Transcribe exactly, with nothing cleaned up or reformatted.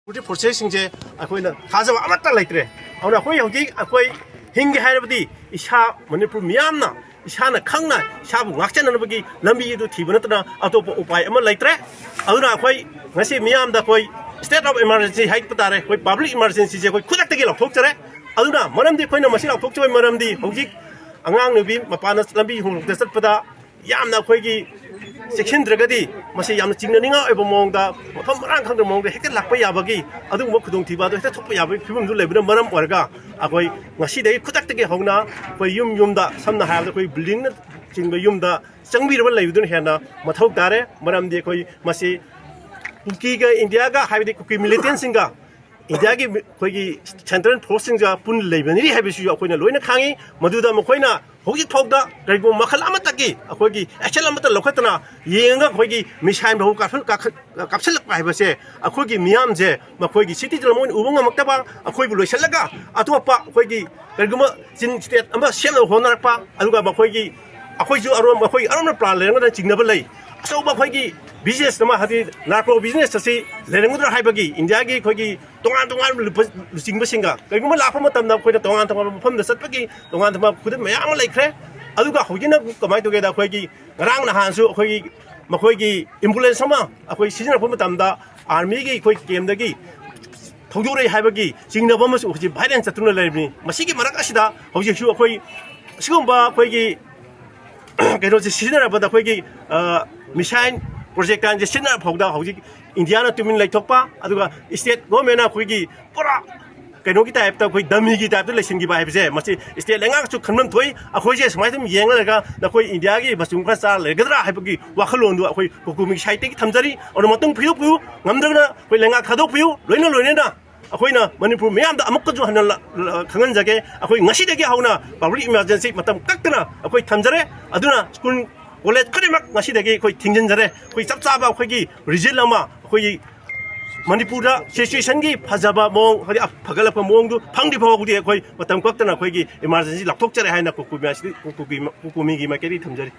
Security ꯐꯣꯔꯁꯦꯁꯁꯤꯡꯁꯦ ꯑꯩꯈꯣꯏꯅ ꯊꯥꯖꯕ ꯑꯃꯠꯇ ꯂꯩꯇ꯭ꯔꯦ꯫ ꯑꯗꯨꯅ ꯑꯩꯈꯣꯏ ꯍꯧꯖꯤꯛ ꯑꯩꯈꯣꯏ ꯍꯤꯡꯒꯦ ꯍꯥꯏꯔꯕꯗꯤ ꯏꯁꯥ, ꯃꯅꯤꯄꯨꯔ ꯃꯤꯌꯥꯝꯅ ꯏꯁꯥꯅ ꯈꯪꯅ ꯏꯁꯥꯕꯨ ꯉꯥꯛꯆꯅꯅꯕꯒꯤ ꯂꯝꯕꯤ ꯑꯗꯨ ꯊꯤꯕ ꯅꯠꯇꯅ ꯑꯇꯣꯞꯄ ꯎꯄꯥꯏ ꯑꯃ ꯂꯩꯇ꯭ꯔꯦ꯫ ꯑꯗꯨꯅ ꯑꯩꯈꯣꯏ ꯉꯁꯤ ꯃꯤꯌꯥꯝꯗ ꯑꯩꯈꯣꯏ state of emergency ꯍꯥꯏꯕ ꯇꯥꯔꯦ, ꯑꯩꯈꯣꯏ public emergencyꯁꯦ ꯑꯩꯈꯣꯏ ꯈꯨꯗꯛꯇꯒꯤ ꯂꯥꯎꯊꯣꯛꯆꯔꯦ꯫ ꯑꯗꯨꯅ ꯃꯔꯝꯗꯤ ꯑꯩꯈꯣꯏꯅ ꯃꯁꯤ ꯂꯥꯎꯊꯣꯛꯆꯕꯒꯤ ꯃꯔꯝꯗꯤ ꯍꯧꯖꯤꯛ ꯑꯉꯥꯡ ꯅꯨꯄꯤ ꯃꯄꯥꯟꯗ ꯂꯝꯕꯤ ꯍꯣꯡꯗꯣꯛꯇ ꯆꯠꯄꯗ ꯌꯥꯝꯅ ꯑꯩꯈꯣꯏꯒꯤ ꯆꯦꯛꯁꯤꯟꯗ꯭ꯔꯒꯗꯤ ꯃꯁꯤ ꯌꯥꯝꯅ ꯆꯤꯡꯅꯅꯤꯡꯉꯥꯏ ꯑꯣꯏꯕ ꯃꯑꯣꯡꯗ, ꯃꯐꯝ ꯃꯔꯥꯡ ꯈꯪꯗꯕ ꯃꯑꯣꯡꯗ ꯍꯦꯛꯇ ꯂꯥꯛꯄ ꯌꯥꯕꯒꯤ, ꯑꯗꯨꯒꯨꯝꯕ ꯈꯨꯗꯣꯡꯊꯤꯕ ꯑꯗꯨ ꯍꯦꯛꯇ ꯊꯣꯛꯄ ꯌꯥꯕꯒꯤ ꯐꯤꯕꯝꯗꯨ ꯂꯩꯕꯅ ꯃꯔꯝ ꯑꯣꯏꯔꯒ ꯑꯩꯈꯣꯏ ꯉꯁꯤꯗꯒꯤ ꯈꯨꯗꯛꯇꯒꯤ ꯍꯧꯅ ꯑꯩꯈꯣꯏ ꯌꯨꯝ ꯌꯨꯝꯗ, ꯁꯝꯅ ꯍꯥꯏꯔꯕꯗ ꯑꯩꯈꯣꯏ buildingꯅꯆꯤꯡꯕ ꯌꯨꯝꯗ ꯆꯪꯕꯤꯔꯕ ꯂꯩꯕꯗꯨꯅ ꯍꯦꯟꯅ ꯃꯊꯧ ꯇꯥꯔꯦ꯫ ꯃꯔꯝꯗꯤ ꯑꯩꯈꯣꯏ ꯃꯁꯤ ꯀꯨꯀꯤꯒ ꯏꯟꯗꯤꯌꯥꯒ, ꯍꯥꯏꯕꯗꯤ ꯀꯨꯀꯤ militantꯁꯤꯡꯒ ꯏꯟꯗꯤꯌꯥꯒꯤ ꯑꯩꯈꯣꯏꯒꯤ central forceꯁꯤꯡꯒ ꯄꯨꯟꯅ ꯂꯩꯃꯤꯟꯅꯔꯤ ꯍꯥꯏꯕꯁꯤꯁꯨ ꯑꯩꯈꯣꯏꯅ ꯂꯣꯏꯅ ꯈꯪꯉꯤ꯫ ꯃꯗꯨꯗ ꯃꯈꯣꯏꯅ ꯍꯧꯖꯤꯛ ꯐꯥꯎꯗ ꯀꯔꯤꯒꯨꯝꯕ ꯃꯈꯜ ꯑꯃꯠꯇꯒꯤ ꯑꯩꯈꯣꯏꯒꯤ action ꯑꯃꯠꯇ ꯂꯧꯈꯠꯇꯅ ꯌꯦꯡꯉꯒ ꯑꯩꯈꯣꯏꯒꯤ missile ꯐꯥꯎ ꯀꯥꯞꯁꯤꯜ-, ꯀꯥꯞꯈꯠ-, ꯀꯥꯞꯁꯤꯜꯂꯛꯄ ꯍꯥꯏꯕꯁꯦ ꯑꯩꯈꯣꯏꯒꯤ ꯃꯤꯌꯥꯝꯁꯦ ꯃꯈꯣꯏꯒꯤ citizen ꯑꯃ ꯑꯣꯏꯅ ꯎꯕ ꯉꯝꯃꯛꯇꯕ, ꯑꯩꯈꯣꯏꯕꯨ ꯂꯣꯏꯁꯤꯜꯂꯒ ꯑꯇꯣꯞꯄ ꯑꯩꯈꯣꯏꯒꯤ ꯀꯔꯤꯒꯨꯝꯕ ꯆꯤꯟ state ꯑꯃ ꯁꯦꯝꯅꯕ ꯍꯣꯠꯅꯔꯛꯄ, ꯑꯗꯨꯒ ꯃꯈꯣꯏꯒꯤ, ꯑꯩꯈꯣꯏꯁꯨ ꯑꯔꯣꯝ-, ꯑꯩꯈꯣꯏꯒꯤ ꯑꯔꯣꯝꯕ plan ꯂꯩꯔꯝꯒꯗ꯭ꯔꯥ ꯆꯤꯡꯅꯕ ꯂꯩ꯫ ꯑꯆꯧꯕ ꯑꯩꯈꯣꯏꯒꯤ business ꯑꯃ, ꯍꯥꯏꯗꯤ narco business ꯑꯁꯤ ꯂꯩꯔꯝꯒꯗ꯭ꯔꯥ ꯍꯥꯏꯕꯒꯤ ꯏꯟꯗꯤꯌꯥꯒꯤ ꯑꯩꯈꯣꯏꯒꯤ ꯇꯣꯉꯥꯟ ꯇꯣꯉꯥꯟꯕ ꯂꯨꯄ-, ꯂꯨꯆꯤꯡꯕꯁꯤꯡꯒ ꯀꯔꯤꯒꯨꯝꯕ ꯂꯥꯛꯄ ꯃꯇꯝꯗ ꯑꯩꯈꯣꯏꯅ ꯇꯣꯉꯥꯟ ꯇꯣꯉꯥꯟꯕ ꯃꯐꯝꯗ ꯆꯠꯄꯒꯤ ꯇꯣꯉꯥꯟ ꯇꯣꯉꯥꯟꯕ ꯈꯨꯗꯝ ꯃꯌꯥꯝ ꯑꯃ ꯂꯩꯈ꯭ꯔꯦ꯫ ꯑꯗꯨꯒ ꯍꯧꯖꯤꯛꯅ ꯀꯃꯥꯏꯅ ꯇꯧꯒꯦꯗ, ꯑꯩꯈꯣꯏꯒꯤ ꯉꯔꯥꯡ ꯅꯍꯥꯟꯁꯨ ꯑꯩꯈꯣꯏꯒꯤ ꯃꯈꯣꯏꯒꯤ ambulance ꯑꯃ ꯑꯩꯈꯣꯏ ꯁꯤꯖꯤꯟꯅꯔꯛꯄ ꯃꯇꯝꯗ armyꯒꯤ ꯑꯩꯈꯣꯏ campꯇꯒꯤ ꯊꯧꯗꯣꯔꯛꯏ ꯍꯥꯏꯕꯒꯤ ꯆꯤꯡꯅꯕ ꯑꯃꯁꯨ ꯍꯧꯖꯤꯛ viral ꯆꯠꯇꯨꯅ ꯂꯩꯔꯤꯕꯅꯤ꯫ ꯃꯁꯤꯒꯤ ꯃꯔꯛ ꯑꯁꯤꯗ ꯍꯧꯖꯤꯛꯁꯨ ꯑꯩꯈꯣꯏ ꯁꯤꯒꯨꯝꯕ ꯑꯩꯈꯣꯏꯒꯤ ꯀꯩꯅꯣꯁꯦ ꯁꯤꯖꯤꯟꯅꯔꯛꯄꯗ ꯑꯩꯈꯣꯏꯒꯤ, ꯑ, missile projectileꯁꯦ ꯁꯤꯖꯤꯟꯅꯔ ꯐꯥꯎꯗ ꯍꯧꯖꯤꯛ ꯏꯟꯗꯤꯌꯥꯅ ꯇꯨꯃꯤꯟ ꯂꯩꯊꯣꯛꯄ, ꯑꯗꯨꯒ state governmentꯅ ꯑꯩꯈꯣꯏꯒꯤ ꯄꯨꯔꯥ ꯀꯩꯅꯣꯒꯤ typeꯇ, ꯑꯩꯈꯣꯏ dummyꯒꯤ typeꯇ ꯂꯩꯁꯤꯟꯈꯤꯕ ꯍꯥꯏꯕꯁꯦ, ꯃꯁꯤ state ꯂꯩꯉꯥꯛꯁꯨ ꯈꯟꯐꯝ ꯊꯣꯛꯏ꯫ ꯑꯩꯈꯣꯏꯁꯦ ꯁꯨꯃꯥꯏꯅ ꯁꯨꯝ ꯌꯦꯡꯂꯒ ꯅꯈꯣꯏ ꯏꯟꯗꯤꯌꯥꯒꯤ ꯃꯆꯨꯝ ꯈꯔ ꯆꯥꯔ ꯂꯩꯒꯗ꯭ꯔꯥ ꯍꯥꯏꯕꯒꯤ ꯋꯥꯈꯜꯂꯣꯟꯗꯨ ꯑꯩꯈꯣꯏ ꯀꯣꯀꯣꯃꯤꯒꯤ sideꯇꯒꯤ ꯊꯝꯖꯔꯤ꯫ ꯑꯗꯨꯅ ꯃꯇꯨꯡ ꯐꯤꯗꯣꯛꯄꯤꯌꯨ, ꯉꯝꯗ꯭ꯔꯒꯅ ꯑꯩꯈꯣꯏ ꯂꯩꯉꯥꯛ ꯊꯥꯗꯣꯛꯄꯤꯌꯨ꯫ ꯂꯣꯏꯅ ꯂꯣꯏꯅꯅ ꯑꯩꯈꯣꯏꯅ ꯃꯅꯤꯄꯨꯔ ꯃꯤꯌꯥꯝꯗ ꯑꯃꯨꯛꯀꯁꯨ ꯍꯟꯅ ꯂ-, ꯂ-, ꯈꯪꯍꯟꯖꯒꯦ, ꯑꯩꯈꯣꯏ ꯉꯁꯤꯗꯒꯤ ꯍꯧꯅ public emergency ꯃꯇꯝ ꯀꯛꯇꯅ ꯑꯩꯈꯣꯏ ꯊꯝꯖꯔꯦ꯫ ꯑꯗꯨꯅ school college ꯈꯨꯗꯤꯡꯃꯛ ꯉꯁꯤꯗꯒꯤ ꯑꯩꯈꯣꯏ ꯊꯤꯡꯖꯤꯟꯖꯔꯦ꯫ ꯑꯩꯈꯣꯏ ꯆꯞ ꯆꯥꯕ ꯑꯩꯈꯣꯏꯒꯤ result ꯑꯃ ꯑꯩꯈꯣꯏꯒꯤ ꯃꯅꯤꯄꯨꯔꯗ situationꯒꯤ ꯐꯖꯕ ꯃꯑꯣꯡ, ꯍꯥꯏꯗꯤ ꯐꯒꯠꯂꯛꯄ ꯃꯑꯣꯡꯗꯨ ꯐꯪꯗ꯭ꯔꯤ ꯐꯥꯎꯕꯗꯤ ꯑꯩꯈꯣꯏ ꯃꯇꯝ ꯀꯛꯇꯅ ꯑꯩꯈꯣꯏꯒꯤ emergency ꯂꯥꯎꯊꯣꯛꯆꯔꯦ ꯍꯥꯏꯅ ꯀꯣꯀꯣꯃꯤ ꯑꯁꯤꯗꯤ, ꯀꯣꯀꯣꯃꯤ, ꯀꯣꯀꯣꯃꯤꯒꯤ ꯃꯥꯏꯀꯩꯗꯒꯤ ꯊꯝꯖꯔꯤ꯫